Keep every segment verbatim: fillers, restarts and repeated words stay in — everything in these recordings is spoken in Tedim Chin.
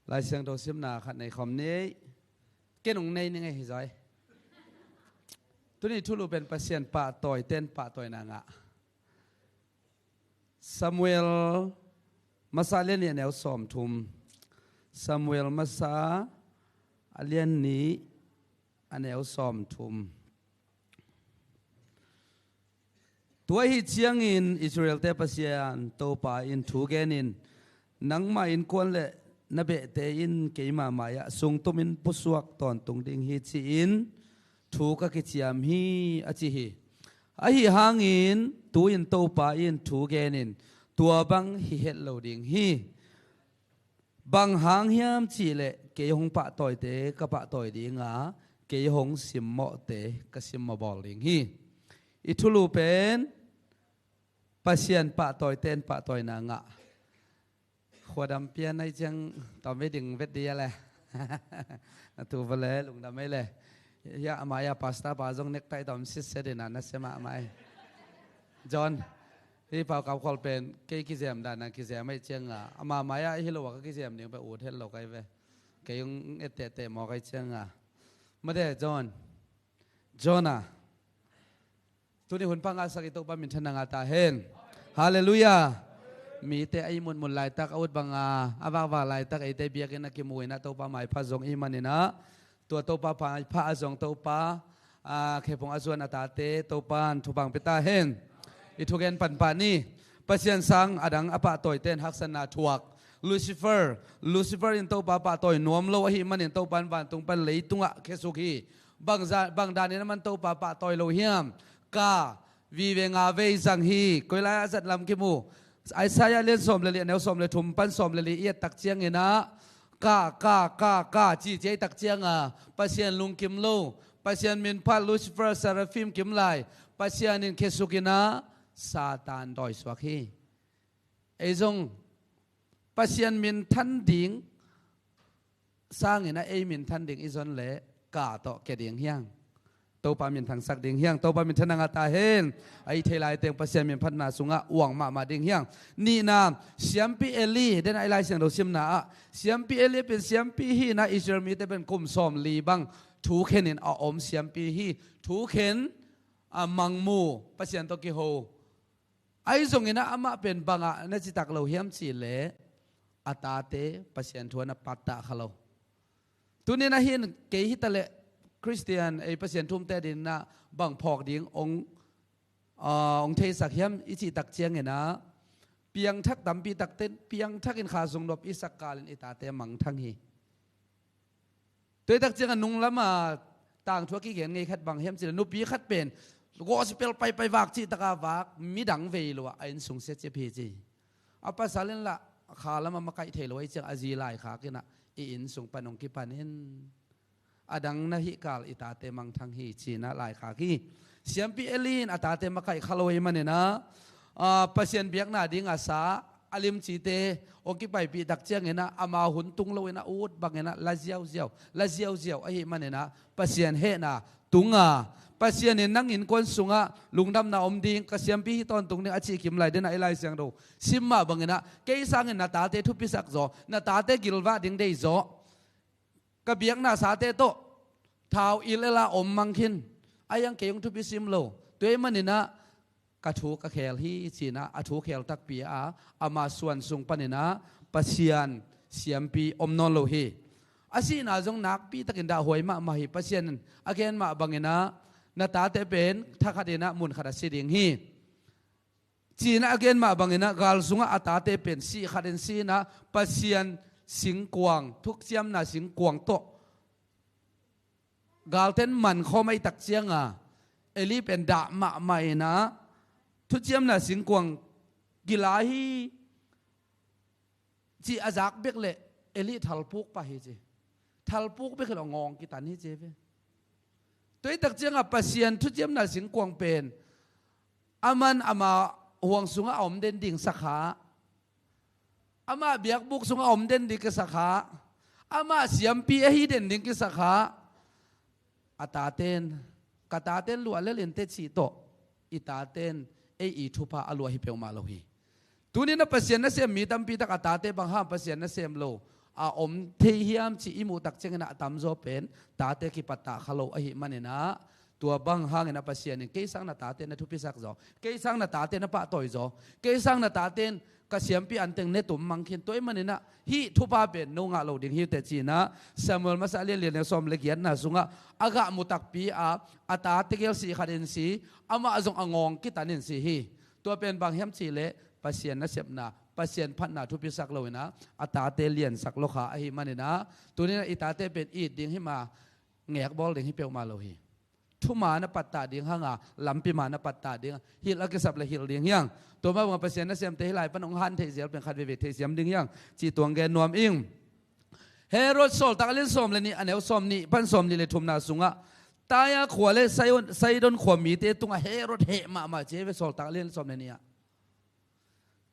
Lai Siangtho simna khat nei khawm ni. Ken ung nei ning ei hi zaw. Tuni thulu pen Pasian pahtawi ten pahtawina ngah. Samuel masa a lian nih a neu sawmthum. Samuel masa a lian nih a neu sawmthum. Tua ahi ciangin Israel-te Pasian Topa in thu genin, nangmah innkuan le na behte in keima mai-ah sungtumin pusuak tawntung ding hi ci-in thu ka kiciam hi, a ci hi. Ahi hangin tu-in Topa in thu genin tua bang hi het lo ding hi. Bang hang hiam cihleh kei hong pahtawite ka pahtawi dinga, kei hong simmawhte ka simmawh bawl ding hi. I thulu pen Pasian pahtawi ten pahtawina ngah. Khuadam pian ahi ciang tawm ei ding vet dia le. Na tu va le lungdam ei le. Ya ama ya pasta pa zong nektai tawm sitset ina na sia mahmah ei. John, hih pau kau khol pen kei kizem dan a kizem ei cianga, ama mai-ah hi lo a ka kizem ding pen ut het lo kai ve. Kei ung et tehteh maw kai cianga. Mate John. John a. Tuni hun pha ngahsak i Topa minthanna ngah ta hen. Halleluiah. Mite a ihmutmut laitak, a ut banga a vakvak laitak eite biakinn a kimu ina Topa maipha zong i hih maninah tua Topa pha, pha a zong Topa, a, khephung a zuan a tate Topan thupha hong pia ta hen. I thugen panpah ni. Pasian sang a dang a pahtawi ten haksatna thuak. Lucifer, Lucifer in Topa pahtawi nuam lo ahih manin Topan vantung pan leitungah khesuk hi. Bang za-, bang danin aman Topa pahtawi lo hiam? Ka, vive nga vei zang hi. Koi lai-ah zat lam kimu. Isaiah lian sawm le li a neu sawm le thum pan sawm le li i et tak cianginah ka, ka, ka, ka ci ciai tak cianga Pasian lungkim lo, Pasian min phat Lucifer, Seraphim kim lai, Pasian in khesukinah Satan dawisuak hi. Ei zong Pasian minthan ding sanginah ei minthan ding i zon leh ka tawh ke ding hiang. Topa minthangsak ding hiang, Topa minthanna ngah ta hen. A i thei lai teng Pasian minphatna sungah uang mahmah ding hiang. Nihna, siampi Eli, den a i Lai Siangtho simna ah siampi Eli pen siampi hina Israel mite pen kum sawm li bang thukhenin a om siampi hi. Thukhen, a mangmu, Pasian tawh kiho. Ahi zonginah amah pen bangah na citak lo hiam cihleh a tate Pasian thu a na pattah kha lo. Tuninah hin kei hitaleh Khristian ei Pasian thumte dinah bang phawk ding ong, aa, ong theisak hiam i cihtak cianginah piangthak tampi takte piangthakin kha sung nop i sak kalin i tate mangthang hi. Tuitak cianga nunglam a tangthu a kigen ngei khat bang hiam cih leh nupi khat pen gospel paipai vak cihtaka vak midang vei lo a a innsung sia cip hi ci. A pasal in lah kha lam a makaih thei lo ahi ciang a zi laikhak inah i innsung pan hong kipan in a dang na hih kal i tate mangthang hi cinah laikhak hi. Siampi Eli in a tate makaih kha lo ahi maninah, aa, Pasian biakna ding a sa a limcite hong kipaipih tak cianginah ama hun tung loinah ut banginah la ziauziau, la ziauziau ahi maninah Pasian hehna tunga Pasian in nang innkuan sungah lungdamna om ding, ka siampi hi tawntung ding a cih kim lai dinah i Lai Siangtho sim mah banginah kei sangin na tate thupisak zaw, na tate gilvah ding dei zaw. Ka biakna sate tawh thau il ela om mang khin. A iang kei hong thupi sim lo. Tua ahih maninah ka thu ka khel hi cinah a thu khel takpi a ama suan sung paninah Pasian siampi om nawn lo hi. A sihna zong nakpi takin dahhuai mahmah hi. Pasian a gen mah banginah na tate pen thakhatinah munkhat a si ding hi. Cinah a gen mah banginah gal sungah a tate pen sih khatin sinah Pasian singkuang, thuciamna singkuang tawh galten man khawm ahi tak cianga Eli pen dah mahmah inah thuciamna singkuang gila hi. Cih a zak bek leh Eli thalpuk pah hi ci. Thalpuk bek hilh a ngawng kitan hi ci ve. Tuitak cianga Pasian thuciamna singkuang pen aman ama huang sungah a om den ding sakha, ama biakbuk sungah a om den ding kisakha, ama siampi ahi den ding kisakha. A taten, ka taten luah lel in teh cih tawh i taten ei i thupha a luah hi peuhmah lo hi. Tuninah Pasian nasem mi tampi tak a tate bang ham Pasian nasem lo, a om thei hiam cih i muh tak ciangin ah a tamzaw pen tate kipattah kha lo ahih manin ah, tua bang hangin ah Pasian in kei sang na tate na thupisak zaw, kei sang na tate na pahtawi zaw, kei sang na tate in ka siampi anteng ne tum mang khin, tua ahih manin ah hih thupha pen no ngah lo ding hi uh teh ci-in ah Samuel masa lian li, a neu sawm le giatna sungah a gah mu takpi a, a ta tegel si khat in si, amah zong a ngawng kitan in si hi. Tua pen bang hiam cih leh Pasian nasepna, Pasian phatna thupisak lo-in ah a tate liansak lo kha ahih manin ah, tuni-in ah i tate pen it ding hi mah, ngekbawl ding hi peuhmah lo hi. Thuma na pattah ding hang a, lampi ma na pattah ding a, hilh a kisap le hilh ding hi hang. Tua mah bangah Pasian nasemte hih lai pan hong han theih zel pen khat veivei theisiam ding hi hang cih tuang gen nuam ing. Herod, Sawltak a lian sawm le nih, a neu sawmnih pan sawmnih le thumna sungah Tyre khua le Sidon, Sidon khua mite tungah Herod heh mahmah ci hi ve, Sawltak a lian sawm le nih ah.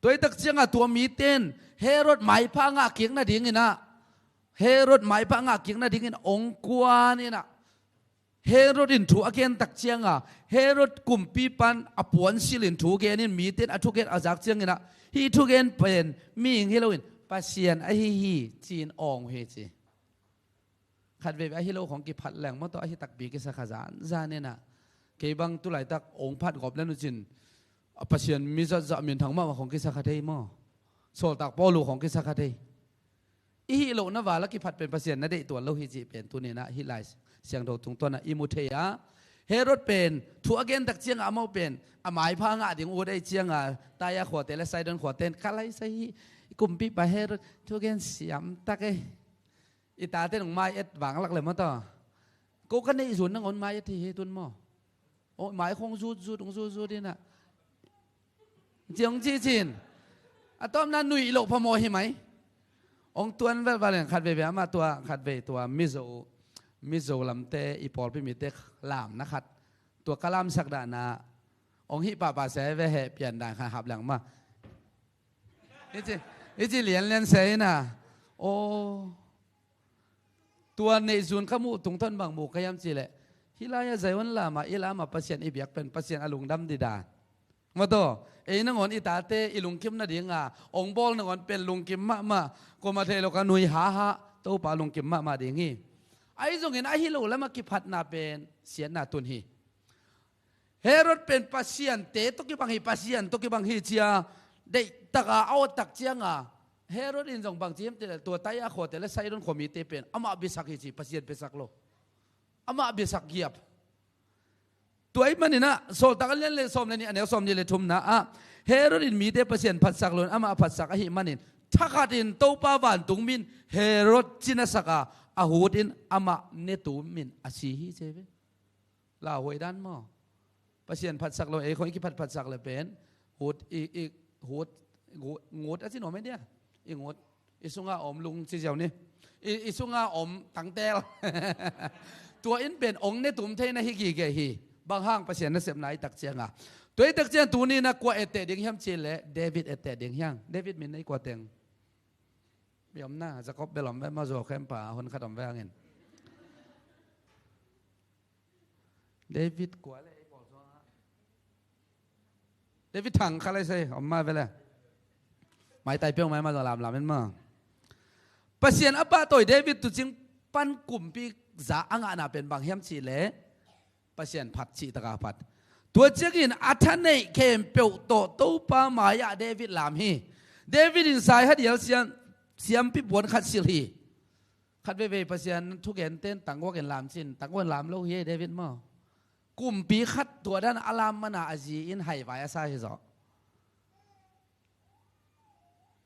Tua hi tak ciangah tua mite in Herod maipha ngah kik nadingin ah, Herod maipha ngah kik nadingin hong kuan in ah, Herod in thu a gen tak ciangah, Herod kumpi pan a puansilh in thu gen in, mite in a thugen a zak ciangin ah, hih thugen pen mihing hi loin Pasian ahi hi ci-in awng uh hi ci. Khat veivei ahi lo khong kiphat leng maw, tua ahi takpi kisa kha zanzan in ah. Kei bang tu laitak hong phat gawp le nucin, a Pasian mi zatzat minthang mahmah khong kisa kha thei maw. Sawltak Paul uh khong kisa kha thei. I hih lohna val a kiphat pen Pasian na deih tuan lo hi cih pen tuni-in ah hih Lai Siangtho tungtawn ah i mu thei a. Herod pen thu a gen tak ciangah amau pen a maipha ngah ding ut ahih ciangah Tyre khuate le Sidon khuate in ka lai sa hi, i kumpipa Herod thu gen siam tak e. I tate nong mai et vanglak le maw taw. Ko ka neih zun nangawn mai et hi hi tun maw. O, mai khong zut zut, hong zut zut in ah. Ci hong ci cin. A tawpna nuih loh phamawh hi mai. Hong tuan velval in khat veivei amah tua, khat vei tua Mizo, Mizo lamte, i pawlpi mite lamna khat. Tua ka lamsak dahna. Hong hih pahpah se ve heh pian dan khat hap leng mah. I ci, i ci lianlian se in ah. O. Tua neihzun ka muh tungtawn bang mu ka hiam cih leh, hih lai-ah Zion lamah i lamah Pasian i biak pen Pasian a lungdam dih dan. Maw taw, ei nangawn i tate i lungkim nadinga hong bawl nangawn pen lungkim mahmah, kuamah theih loh ka nui haha, Topa lungkim mahmah ding hi. Ahi zongin ahi lo lamah kiphatna pen siatna tun hi. Herod pen Pasian te tawh kibang hi, Pasian tawh kibang hi ci-a deihtaka a awt tak cianga, Herod in zong bang ci hiam cih leh, tua Tyre khuate le Sidon khua mite pen amah biasak hi ci, Pasian biasak lo. Amah biasak giap. Tua ahih manin ah, Sawltak a lian le sawm le nih, a neu sawmnih le thumna ah, Herod in mite Pasian phatsak lo in amah phatsak ahih manin, thakhatin Topa vantung min Herod cina saka, a hut in amah netum in a si hi ci ve. Lauhuai dan maw? Pasian phatsak lo, ei khong i kiphatphatsak le pen hut, i, i hut, ngut, ngut a ci nuam ei dia. I ngut, i sunga om lung ci ziau ni. I, i sunga om tangtel. Tua in pen hong netum theina hi gige hi. Bang hang Pasian nasepna i tak cianga. Tua i tak ciang tuni-in ah kua etteh ding hiam cih leh David etteh ding hi hang. David min na i kua teng. Bia om na, Jacob bel om ve maw, Zo khempa, hon khat om ve hangin. David kua le ei pawl suang ah. David Thang kha lai sei, om mah ve le. Maitai piang mai mah zong lamlam in maw. Pasian a pahtawi David tuucing pan kumpi za a ngahna pen bang hiam cih leh Pasian phat cih taka phat. Tua ciangin a thaneih khempeuh tawh Topa mai-ah David lam hi. David in sai hadial siam, siampi puan khat silh hi. Khat veivei Pasian thugente in tangguak in lam cin, tangguak in lam lo hi ei David maw. Kumpi khat tua dan a lam mana a zi in haivai a sa hi zaw.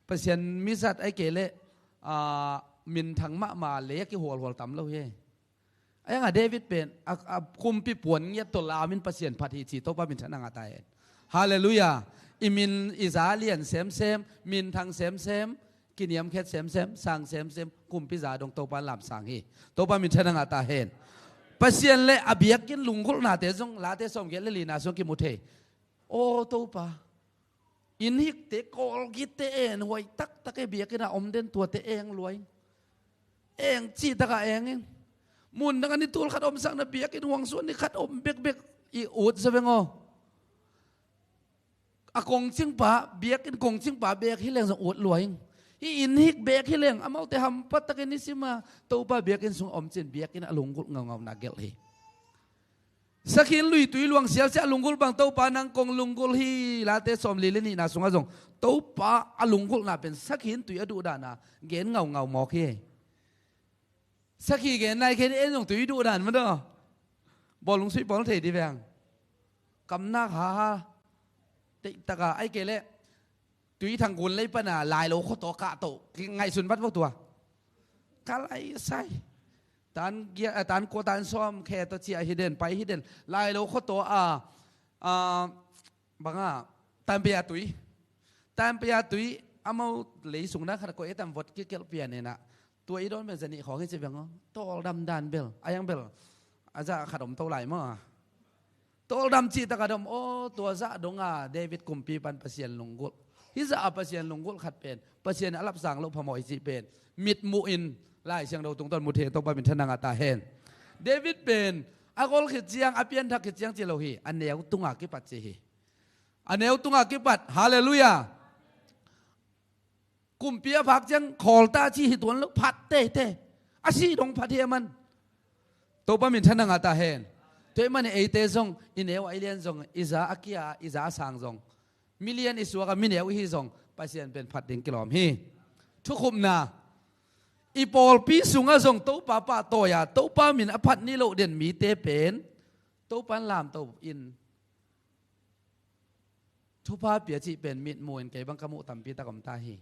Pasian mizat ahih kei leh, ah, minthang mahmah lei a kihualhual tam lo hi ei. Ahi hanga David pen a, a kumpi puan ngiat tawh lam in Pasian phat hi ci Topa minthanna ngah ta hen. Halleluiah. I min i za lian semsem, minthang semsem, kiniamkhiat semsem, sang semsem, kumpi za dong Topa lamsang hi. Topa minthanna ngah ta hen. Pasian le a biakinn lunggulhnate zong Late sawmgiat le lina sung kimu thei. Aw Topa, inn hikte, kawlgitte en huai taktak e, biakinn a om den tuate eng lua ing. Eng cih taka eng ing. Mun dang a ni tul khat omsakna biakinn huang suan ni khat om bekbek i ut sa veng aw. A kongcingpa, biakinn kongcingpa bek hi leng zong ut lua ing. Hih inn hik beek hi leng amaute hampha takin i sim a, Topa biakinn sung a om cin biakinn a lunggulh ngaungau na gelh hi. Sakhi in luitui luang sialsial lunggulh bang Topa nang kong lunggulh hi. Late sawmli le nihna sungah zong Topa a lunggulhna pen sakhi in tui a duh dana gen ngaungau mawk hi. Sakhi gen nai khen en zong tui duh dan mah daw. Bawlung sui pawl thei di veng. Kamnak haha. Teihtaka ai kei leh tui thang gun lei pana lailo khuataw kahto ngaihsun vat vo tua. Ka lai sai. Tan gia, ah, tan kua tan sawm khe tawh ciah hi den, pai hi den. Lailo khuataw a, a, banga, tanpia tui. Tanpia tui amau lei sung dan khat a kua e tam vot kikelh pian ena. Tua i dawn pen zanih khawng hi ci beng aw. Tawldam dan bel a yang bel a zah khat om to lai maw. Tawldam cih takah dom aw, tua zah donga David kumpi pan Pasian lunggulh. Hih zah a Pasian lunggulh khat pen Pasian a lapsang loh phamawh hi cih pen mitmuh in Lai Siangtho tungtawn mu thei. Topa minthanna ngah ta hen. David pen a gol khit ciang, a pianthak khit ciang ci lo hi. A neu tunga kipat ci hi. A neu tunga kipat. Halleluiah. Kumpi a phak ciang khawlta ci hi tuan lo, phat teitei. A si dong phat hi a man. Topa minthanna ngah ta hen. Tua i man i eite zong i neu a i lian zong i za a kia i za a sang zong milian i suak a mineu i hi zong Pasian pen phat ding kilawm hi. Thukhupna. I pawlpi sungah zong Topa pahtawi a Topa min a phat ni loh den mite pen Topa in lamto in thupha pia cih pen mitmuh in kei bang ka muh tampi tak om ta hi.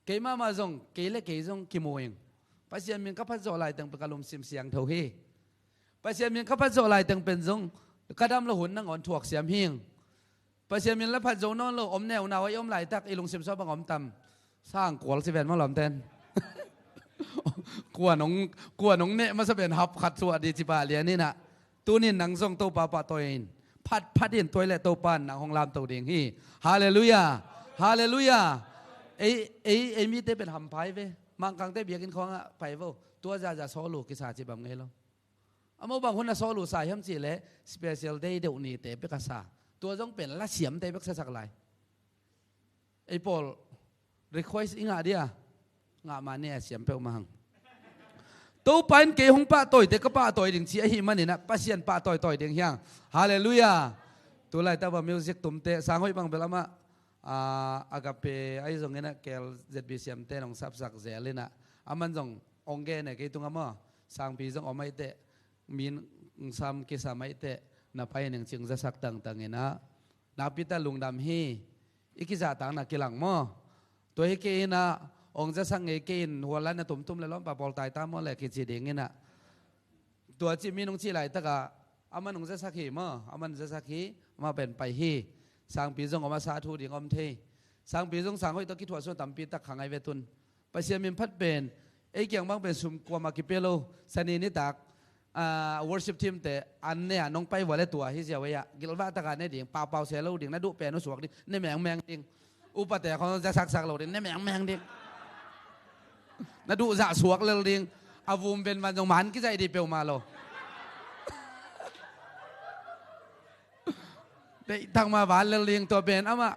Kei mahmah zong kei le kei zong kimuh in Pasian min ka phat zawh laiteng pen ka lungsim siangtho hi. Pasian min ka phat zawh laiteng pen zong ka dam lo hun nangawn thuak siam hing. Pasian min la phat zo nawn lo om neunau a i om laitak i lungsim sua bang om tam. Sang kual ci ven maw lawmten. Kua nong, kua nong neh masa pen hap khat suah di ci pah lian inah. Tunin nang zong Topa pahtawi in phatphat in tuai le Topa in nang hong lamto ding hi. Halleluiah. Halleluiah. Ei, ei, ei mite pen hamphai ve. Mangkangte biakinn khawngah pai vo. Tua zaza sawlu kisa ci bam ngei lo. Amau bang hun a sawlu sa hiam cih leh special day deuh nite pek a sa. Tua zong pen la siamte pek sasak lai. Ei pawl request i ngah dia. Ngah mah ne a siam peuh mah hang. Topa in kei hong pahtawite ka pahtawi ding ci ahi maninah Pasian pahtawitawi ding hiang. Halleluiah. Tulai tapa music tumte sang hoih bang bel amah, ah, Agape ahi zonginah kel Z B siamte nong sapsak zel inah aman zong ong gen e kei tungah maw. Sangpi zong om aiteh min sam kisam aiteh na pai ning cing zasak tangtang inah. Nakpita lungdam hi. I kizahtakna kilang maw. Tua hi kei inah ong zasak ngei kei in hualan a tumtum le lawmpa pawl taita maw le kici ding inah. Tua cih mi nung cih laitakah aman ong zasak hi maw. Aman zasak hi. Amah pen pai hi. Sangpi zong om a sa thu ding om thei. Sangpi zong sang hoih tawh kithuah sun tampi tak kha ngai ve tun. Pasian min phat pen ei kiang bang pen sum kuamah kipia lo. Sani nitak, ah, worship team te an ne a nong pai vua le tua hi ziau ei ah gilvah taka ne ding, paupau se lo ding, na duh pen uh suak ding, ne mengmeng ding. Upate khong zasaksak lo ding, ne mengmeng ding. Na duh zah suak lel ding. A vum ven van zong man kizaih dih peuhmah lo. Deihtak mah van lel ding tua pen amah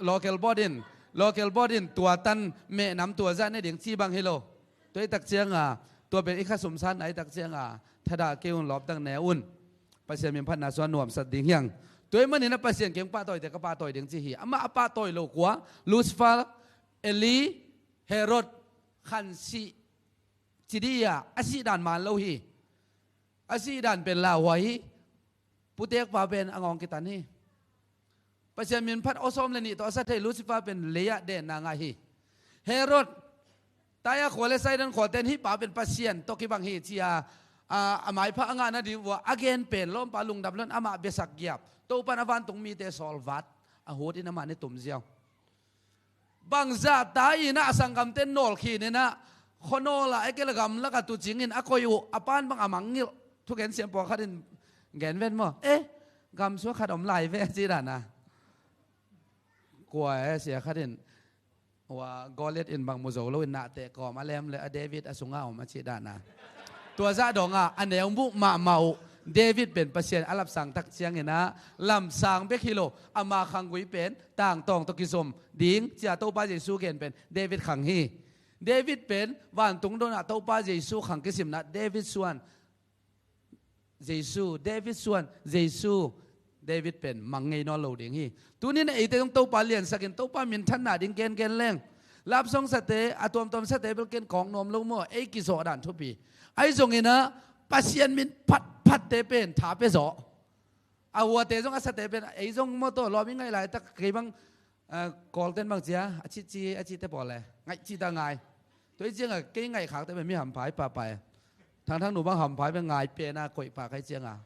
local board in, local board in tua tan mehnam tua zah ne ding ci bang hi lo. Tua i tak cianga tua pen i kha sumsan a i tak cianga thadah kei un lawpdang ne un. Pasian min phatna suan nuamsat ding hiang. Tua i manin a Pasian keng pahtawi te ka pahtawi ding ci hi. Amah a pahtawi lo kua Lucifer, Eli, Herod khan sih ci dih a, a sih dan man lo hi. A sih dan pen lauhuai hi. Putekpa pen a ngawng kitan hi. Pasian min phat aw sawm le nih tawh a sa thei Lucifer pen lei-ah denna ngah hi. Herod, Taia khua le Saidan khuaten hih pa pen Pasian tawh kibang hi ci-a, a, a maipha a ngahna ding vua a gen pen lawmpa lungdam lon amah biasak giap. Topan a vantung mite sawlvat a hut in amah ne tum ziau. Bangzah ta inah a sanggamte nawl khin inah khuanawl ah a kei le gamlak a tucingin a koih uh a pan bang a mangngilh. Thugen siam pawlkhat in gen ven maw? Eh, gamsua khat om lai ve a ci dana. Kua e sia khat in ua Goliath in bang mu zo lo in nahteh kawm a lem le a David a sunga om a ci dana. Tua zah donga a neu muh mahmah uh David pen Pasian a lapsang tak ciangin ah lamsang bek hi lo, ama khanggui pen tangtawng tawh kizom ding cia Topa Jesu gen pen David khang hi. David pen vantung dong ah Topa Jesu khang kisimna David suan Jesu, David suan Jesu, David pen mang ngei nawn lo ding hi. Tunin eite zong Topa liansakin Topa minthanna ding gengen leng, lapsong sate, a tuamtuam sate bel ken kawng nuam lo maw, ei kizawh dan thupi. Ahi zongin ah Pasian min phatphatte pen tha pia zawh. A huate zong a sate pen ei zong maw tawh lawm i ngaih laitak kei bang, ah, Kawlten bang cia a cihci a cihte pawl le ngaih cihta ngai. Tua i cianga kei ngaih khakte pen mi hamphai pahpai. Thangthang nu bang hamphai pen ngai pena koih pah kai cianga.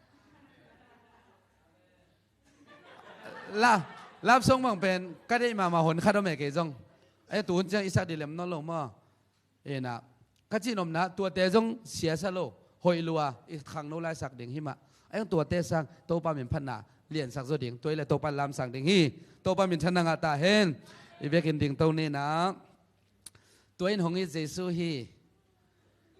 La, lapsong bang pen ka deih mahmah hon khat om e kei zong. Ai tu hun ciang i sak dih lem nawn lo maw? Ena, ka cihnopna tuate zong siasa lo, hoih lua, i khangno laisak ding hi mah. Ai tuate sang Topa min phatna liansak zaw ding, tua i le Topa lamsang ding hi. Topa minthanna ngah ta hen. I vekin ding to nena. Tua in hong it Jesu hi.